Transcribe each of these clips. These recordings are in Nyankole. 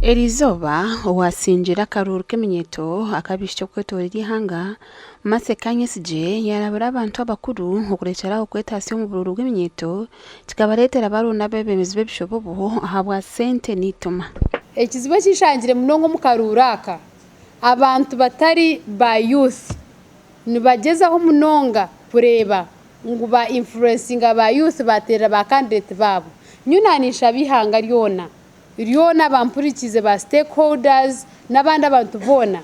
Eriizooba, owaasingyire akaruuru k'eminyeeto ak'abaishiki okwetoorera eihanga, Mercy Kanyesigye yaarabura abantu abakuru okurekyera aho kwetaasya omu buruuru bw'eminyeeto kikabareetera baronda abeebembezi b'ebishobobo ahabwa sente n'eituma. Ekizibu eki nshangire munonga omu karuuru aka, abantu batari ba youth nibagyezaho munonga kureeba ngu ba influencinga ba youth bateerera ba candidate baabo. Nyowe naninshaba eihanga ryona ryona abampurikiize ba stakeholders n'abandi abantu boona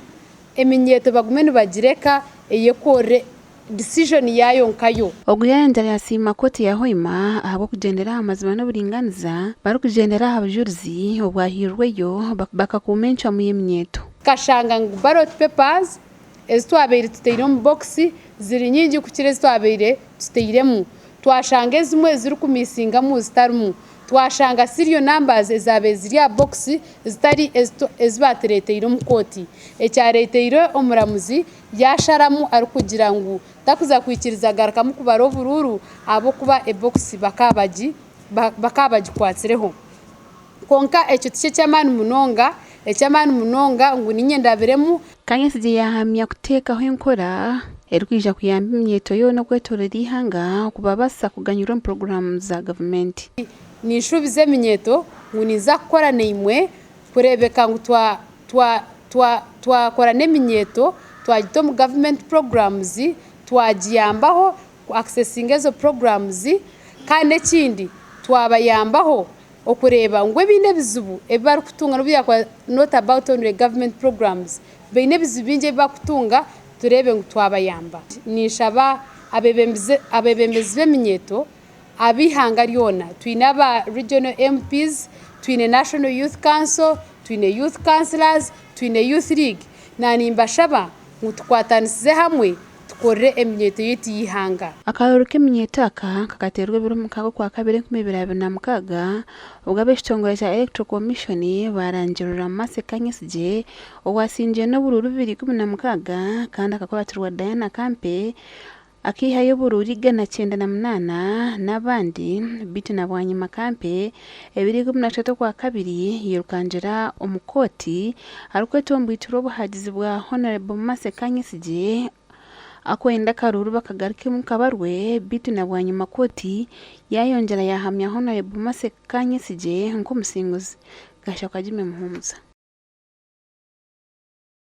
eminyeeto bagume nibagireka eyekorere decision yaayo nkayo. Ogu yayongyera yasiima kooti ya Hoima ahabw'okugyendera aha mazima n'oburinganiza barikugyendera aha bujurizi obwahairweyo bakakuuma encwamu y'eminyeeto. Tukashanga ngu ballot papers ezi twabaire tutaire omu bokisi ziri nyingi kukira ezi twabaire tutairemu. Twashanga ezimwe zirikumisingamu zitarimu. Twashanga serial numbers ezaabaire ziri aha bokisi zitari ezi baatureeteire omu kooti. Ekyareeteire omuramuzi yaasharamu arikugira ngu takuza kwikiriza kugarukamu kubara oburuuru ahabw'okuba ebokisi bakaba bagikwatsireho. Kwonka ekyo tikyo eky'amaani munonga, eky'amaani munonga ngu niinye ndabiremu. Kanyesigye yaahamya kuteekaho enkora erikwija kuyamba eminyeeto yoona okwetoorora eihanga okubabaasisa kuganyirwa omu puroguraamu za gavumenti. Ninshuubiza eminyeeto ngu ninza kukora naimwe kureebeka ngu twakora n'eminyeeto twagita omu gavumenti puroguramuzi, twagiyambaho ku akisesinga ezo puroguramuzi kandi n'ekindi twabayambaho okureeba ngu ebiine ebizibu ebi barikutunga n'obu yaakuba not about only government programs, baine ebizibu bingi ebi barikutunga tureebe ngu twabayamba. Ninshaba abeebembezi b'eminyeeto ab'eihanga ryona, twine aba regional MPs, twine National Youth Council, twine youth councillors, twine youth league, naanimbashaba ngu tukwatanisize hamwe tukorere eminyeeto yaitu y'eihanga. Akaruuru k'eminyeeto aka kakateerwa ebiro mukaaga Okwakabiri 2026 obwo ab'ekitongore kya Electoral Commission baarangirira Mercy Kanyesigye owasingire n'oburuuru 216 kandi akakuratirwa Diana Kampe akaihayo oburuuru 198 n'abandi beitu na bwanyima Kampe ebiro 13 Okwakabiri yairukangira omu kooti Arikwetomboitirwa obuhagizi bwa Hon. Mercy Kanyesigye akwenda akaruuru bakagarukemu kabarwe beitu na bwanyima kooti yayongyera yahamya Hon. Mercy Kanyesigye nk'omusinguzi. Gashakwa Jimmy Muhumuza.